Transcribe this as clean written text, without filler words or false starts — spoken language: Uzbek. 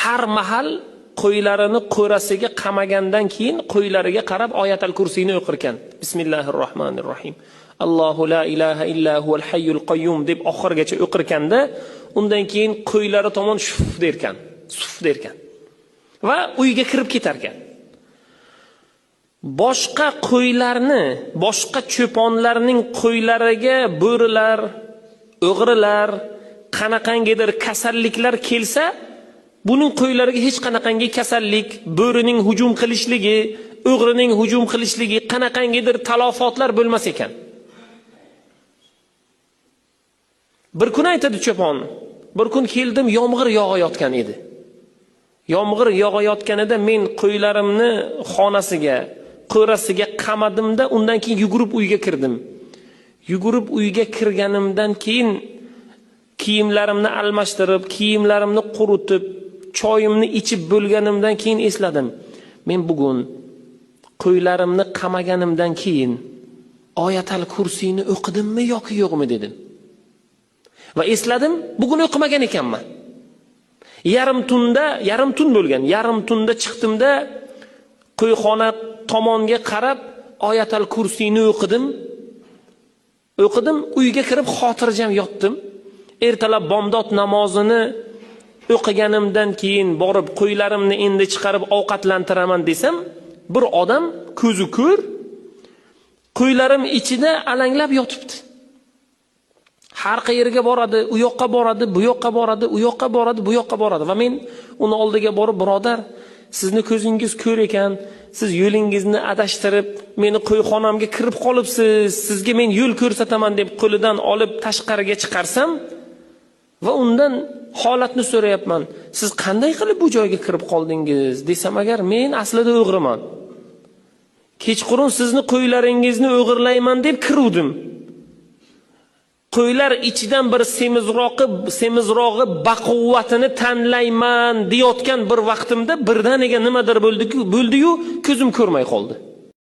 Har mahal qo'ylarini qo'rasiga qamagandan keyin qo'ylariga qarab oyatal kursiyni o'qirkan. Bismillahir rohmanir rohim. Allohu la ilaha illa huval hayyul qayyum deb oxirigacha o'qirkanda, undan keyin qo'ylari tomon shuf derkan, suf derkan. Va uyga kirib ketarkan. Boshqa qo'ylarni, boshqa cho'ponlarning qo'ylariga bo'rilar, o'g'rilar, qanaqangidir kasalliklar kelsa, buning qo'ylariga hech qanaqangi kasallik, bo'rining hujum qilishligi, o'g'rining hujum qilishligi, qanaqangidir talofotlar bo'lmas ekan. Bir kun aytadi cho'pon, bir kun keldim, yomg'ir yog'ayotgan edi. Yomg'ir yog'ayotganida men qo'ylarimni xonasiga, qo'rasiga qamadimda, undan keyin yugurib uyga kirdim. Yugurib uyga kirganimdan keyin kiyimlarimni almashtirib, kiyimlarimni quritib, choyimni ichib bo'lganimdan keyin esladim. Men bugun qo'ylarimni qamaganimdan keyin oyatal kursiyni o'qidimmi yoki yo'qmi dedim. Va esladim, bugun o'qimagan ekanman. Yarim tunda, yarim tun bo'lgan, yarim tunda chiqdimda qo'yxona tomonga qarab oyatal kursiyni o'qidim. O'qidim, uyga kirib xotirjam yotdim. Ertalab bomdod namozini o'qiganimdan keyin borib qo'ylarimni endi chiqarib ovqatlantiraman desam, bir odam ko'zi ko'r qo'ylarim ichida alanglab yotibdi. Har qayerga boradi, u yoqqa boradi, bu yoqqa boradi, u yoqqa boradi, bu yoqqa boradi. Va men uni oldiga borib, birodar, sizni ko'zingiz ko'r ekan, siz yo'lingizni adashtirib, meni qo'yxonamga kirib qolibsiz, sizga men yo'l ko'rsataman deb qo'lidan olib tashqariga chiqarsam va undan holatni so'rayapman. Siz qanday qilib bu joyga kirib qoldingiz desam, agar men aslida o'g'riman. Kechqurun sizni qo'ylaringizni o'g'irlayman deb kiruvdim. Qo'ylar ichidan bir semizrog'i baquvvatini tanlayman deyotgan bir vaqtimda birdaniga nimadir bo'ldi-yu, ko'zim ko'rmay qoldi.